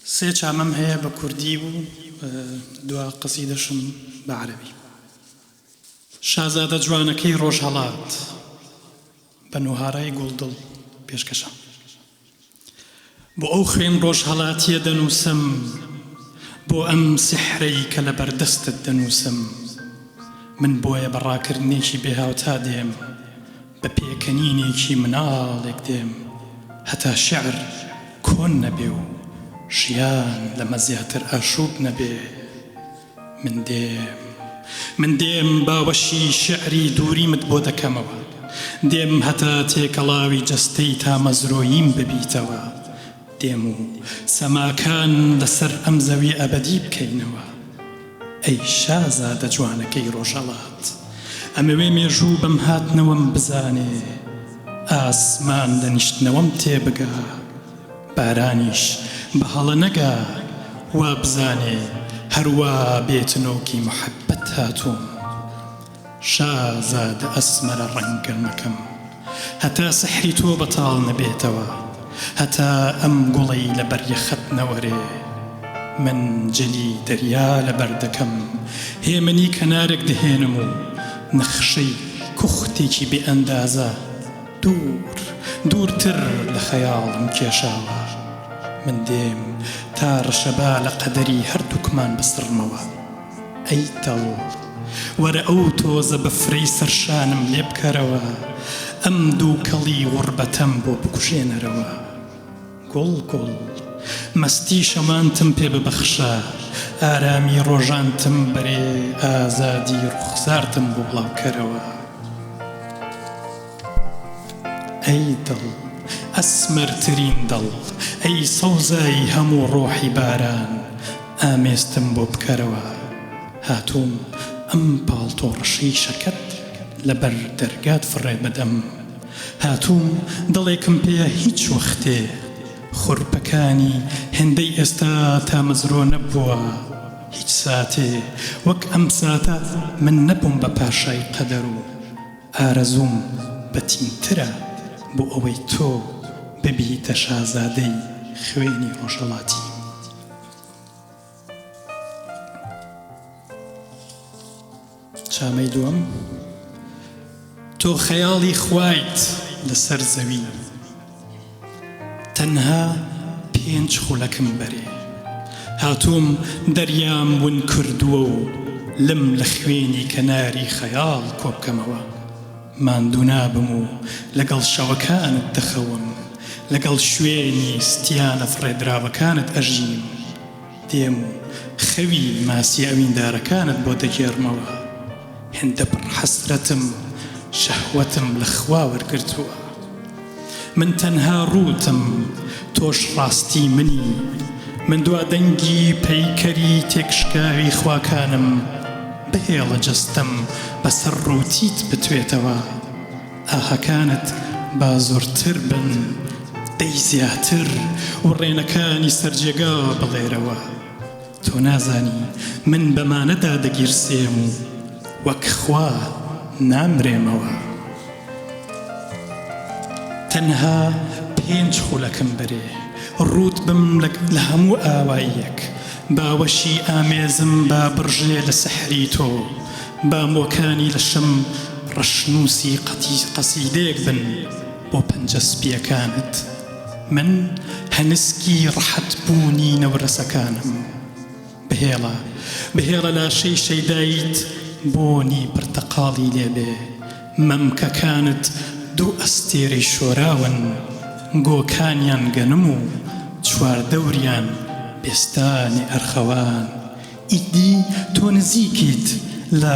سێ چامەم هەیە بە کوردی و دوا قەسیدەشم بە عەرەبی. شازادە جوانەکەی ڕۆژهەڵات بە نوهارای گوڵدڵ پێشکەشە. بۆ ئەو خوێن ڕۆژهەڵاتییە دەنووسم، بۆ ئەم سیحرەی کە لە بەردەستت دەنووسم. من بۆیە بە ڕاکردنێکی بێهاوتا دێم، بە پێکەنینێکی مناڵێک دێم، هەتا شیعر کۆن نەبێ و ژیان لەمە زیاتر ئاشووب نەبێ. من دێم. من دێم باوەشی شیعری دووریمت بۆ دەکەمەوە. دێم هەتا تێکەڵاوی جەستەی تامەزرۆییم ببیتەوە. دێم و سەماکان لەسەر ئەم زەویە ئەبەدی بکەینەوە. ئەی شازادە جوانەکەی ڕۆژهەڵات. ئەمەوێ مێژوو بەم هاتنەوەم بزانێ. ئاسمان لە نیشتنەوەم تێبگا. بارانیش بە هەڵە نەگا وا بزانێ هەر وا بێ تنۆکی موحەببەت هاتووم. شازادە ئەسمەرە ڕەنگ گەرمەکەم هەتا سحری تۆ بەتاڵ نەبێتەوە هەتا ئەم گوڵەی لەبەر یەخەت نەوەرێ من جلی دەریا لەبەر دەکەم هێمنی کەنارێک دەهێنم و نەخشەی کوختێکی بێ ئەندازە دوور، دوورتر لە خەیاڵم کێشاوە. من دێم تا ڕەشەبا لە قەدەری هەردووکمان بسڕمەوە. ئەی دڵ، وەرە ئەو تۆزە بەفرەی سەر شانم لێ بکەرەوە، ئەم دووکەڵی غوربەتەم بۆ بکوژێنەرەوە. گوڵ گوڵ، مەستی شەوانتم پێ ببەخشە، ئارامی ڕۆژانتم بەرێ، ئازادی ڕوخسارتم بۆ بڵاوکەرەوە. ئەی دڵ، ئەسمەرترین دڵ، ئەی سەوزایی هەموو ڕۆحی باران، ئامێزتم بۆ بکەرەوە. هاتووم ئەم پاڵتۆ ڕەشەی شەکەت لەبەر دەرگات فڕێ بدەم. هاتووم دڵێکم پێیە هیچ وەختێ خورپەکانی هێندەی ئێستا تامەزرۆ نەبووە. هیچ ساتێ وەک ئەم ساتە من نەبووم بە پاشای قەدەر و ئارەزووم بەتینترە بۆ ئەوەی تۆ ببیتە شازادەی خوێنی ڕۆژهەڵاتی. چامەی دووەم، تۆ خەیاڵی خوایت لەسەر زەوی. تەنها پێنج خولەکم بەرێ. هاتووم دەریام ون کردووە و لم لە خوێنی کەناری خەیاڵ کۆبکەمەوە. ماندوو نابم و لەگەڵ شەوەکانت دەخەوم، لەگەڵ شوێنی ستیانە فڕێدراوەکانت ئەژیم. دێم و خەوی ماسیە ئەویندارەکانت بۆ دەگێڕمەوە. هێندە پڕ حەسرەتم شەهوەتم لە خوا وەرگرتووە. من تەنها ڕووتم تۆش ڕاستی منی. من دوا دەنگی پەیکەری تێکشکاوی خواکانم. بهێڵە جەستەم بەسەر ڕووتیت بتوێتەوە. ئاهەکانت با زۆرتر بن دەی زیاتر وڕێنەکانی سەرجێگا بڵێرەوە. تۆ نازانی من بەمانەدا دەگیرسێم و وەک خوا نامرێمەوە. تەنها پێنج خولەکم بەرێ ڕووت بم لە هەموو ئاواییەک باوەشی ئامێزم با بڕژێ لە سحری تۆ با مۆکانی لەشم ڕەشنووسی قەسیدەیەک بن بۆ پەنجە سپییەکانت. من هەنسکی ڕەحەت بوونی نەورەسەکانم. بهێڵە، بهێڵە لاشەی شەیداییت بۆنی پرتەقاڵی لێ بێ. مەمکەکانت دوو ئەستێرەی شۆراون، گۆکانیان گەنم و چواردەوریان بێستانی ئەرخەوان. ئیدی تۆ نزیکیت لە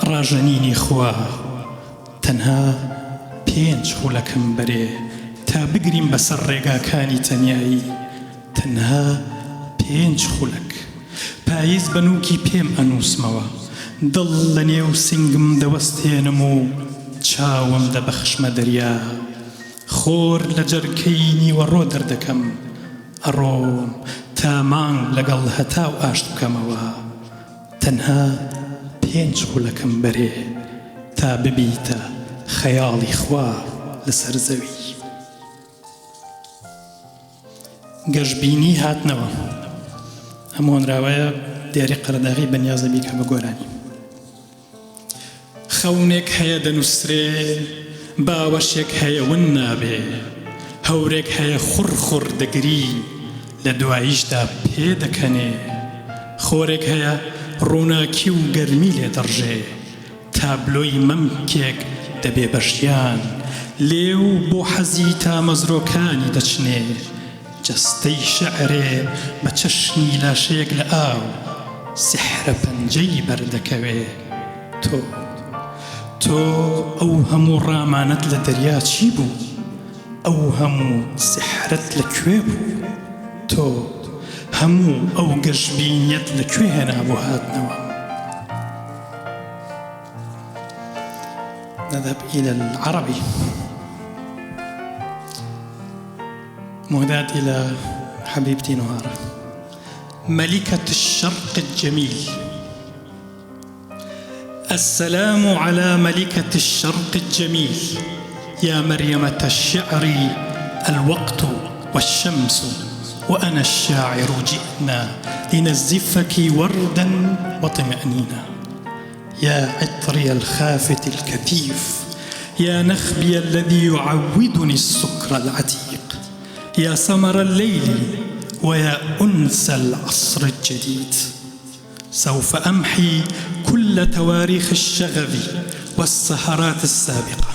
ڕاژەنینی خوا. تەنها پێنج خولەکم بەرێ تا بگریم بەسەر ڕێگاکانی تەنیایی تەنها پێنج خولەک پایز بە نووکی پێم ئەنووسمەوە دڵ لە نێو سینگم دەوەستێنم و چاوم دەبەخشمە دەریا خۆر لە جەرکەی نیوەڕۆ دەردەکەم ئەڕۆم تا مانگ لەگەڵ هەتاو ئاشت بکەمەوە. تەنها پێنج خولەکم بەرێ تا ببیتە خەیاڵی خوا لەسەر زەوی. گەشبینی هاتنەوە. ئەم هۆنراوەیە دیاری قەرەداغی بەنیازە بیکا بە گۆرانی. خەونێک هەیە دەنووسرێ، باوەشێک هەیە ون نابێ، هەورێک هەیە خوڕ خوڕ دەگری، لە دواییشدا پێدەکەنێ، خۆرێک هەیە ڕووناکی و گەرمی لێ دەڕژێ، تابلۆی مەمکێک دەبێ بە ژیان، لێو بۆ حەزی تامەزرۆکانی دەچنێ، جەستەی شیعرێ بە چەشنی لاشەیەک لە ئاو، سیحرە پەنجەی بەردەکەوێ. تۆ. تۆ ئەو هەموو ڕامانەت لە دەریا چی بوو؟ ئەو هەموو سیحرەت لە کوێ بوو؟ تۆ هەموو ئەو گەشبینیەت لە کوێ هێنا بۆ هاتنەوەم؟ نذهب إلى العربي مهداة إلى حبيبتي نهارة ملكة الشرق الجميل السلام على ملكة الشرق الجميل يا مريمة الشعر الوقت والشمس وأنا الشاعر جئنا لنزفك وردا وطمأنينا يا عطري الخافت الكثيف يا نخبي الذي يعودني السكر العتيق يا سمر الليل ويا أنس العصر الجديد سوف أمحي كل تواريخ الشغب والسهرات السابقة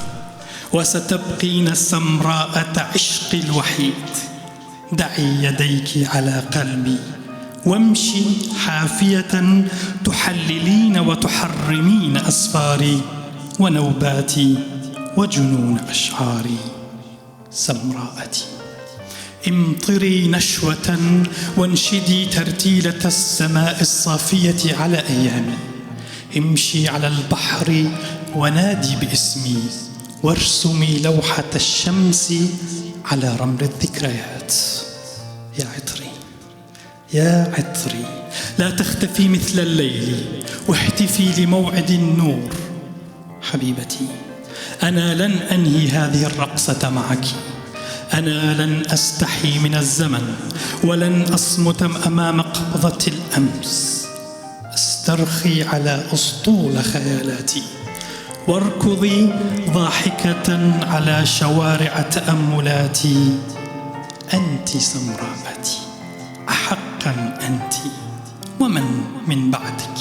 وستبقين سمراء عشقي الوحيد دعي يديك على قلبي وامشي حافية تحللين وتحرمين أسفاري ونوباتي وجنون أشعاري سمراءتي امطري نشوة وانشدي ترتيلة السماء الصافية على أيامي امشي على البحر ونادي باسمي وارسمي لوحة الشمس على رمل الذكريات يا عطري يا عطري لا تختفي مثل الليل واهتفي لموعد النور حبيبتي أنا لن أنهي هذه الرقصة معك أنا لن أستحي من الزمن ولن أصمت أمام قبضة الأمس استرخي على أسطول خيالاتي واركضي ضاحكة على شوارع تأملاتي أنت سمراءتي أحقا أنت ومن من بعدك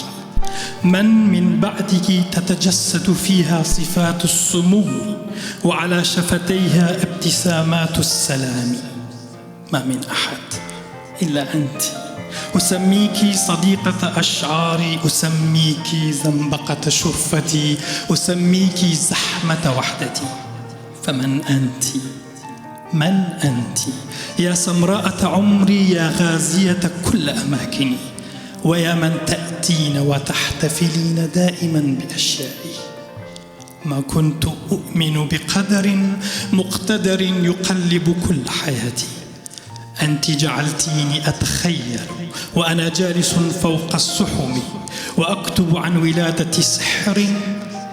من من بعدك تتجسد فيها صفات السمو وعلى شفتيها ابتسامات السلام ما من أحد إلا أنت أسميك صديقة أشعاري أسميك زنبقة شرفتي أسميك زحمة وحدتي فمن أنت؟ من أنت؟ يا سمراء عمري يا غازية كل أماكني ويا من تأتين وتحتفلين دائما بأشيائي ما كنت أؤمن بقدر مقتدر يقلب كل حياتي أنت جعلتيني أتخيل وأنا جالس فوق السحم وأكتب عن ولادة سحر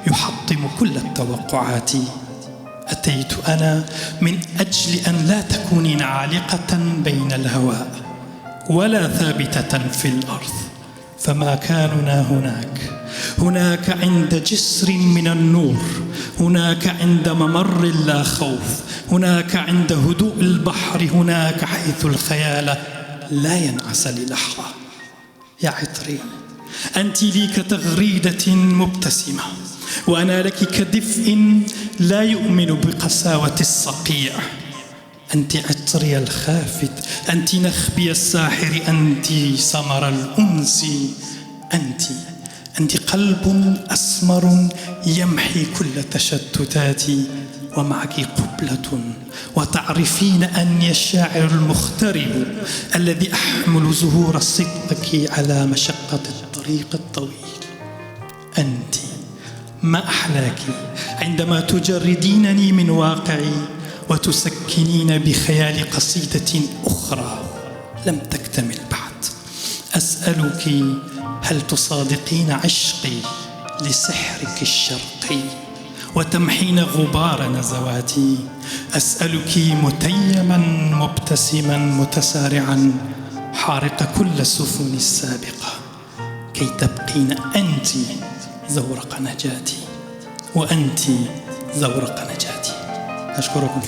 يحطم كل التوقعات أتيت أنا من أجل أن لا تكونين عالقة بين الهواء ولا ثابتة في الأرض فمكاننا هناك هناك عند جسر من النور هناك عند ممر لا خوف هناك عند هدوء البحر هناك حيث الخيال لا ينعس للحظة يا عطري أنت لي كتغريدة مبتسمة وأنا لك كدفء لا يؤمن بقساوة الصقيع أنت عطري الخافت أنت نخبي الساحر أنت سمر الأنس أنت أنت قلب أسمر يمحي كل تشتتاتي ومعك قبلة وتعرفين أني الشاعر المغترب الذي أحمل زهور صدقك على مشقة الطريق الطويل أنت ما أحلاك عندما تجردينني من واقعي وتسكنين بخيال قصيدة أخرى لم تكتمل بعد أسألك هل تصادقين عشقي لسحرك الشرقي؟ وتمحين غبار نزواتي أسألك متيما مبتسما متسارعا حارق كل السفن السابقة كي تبقين أنت زورق نجاتي وأنت زورق نجاتي أشكركم.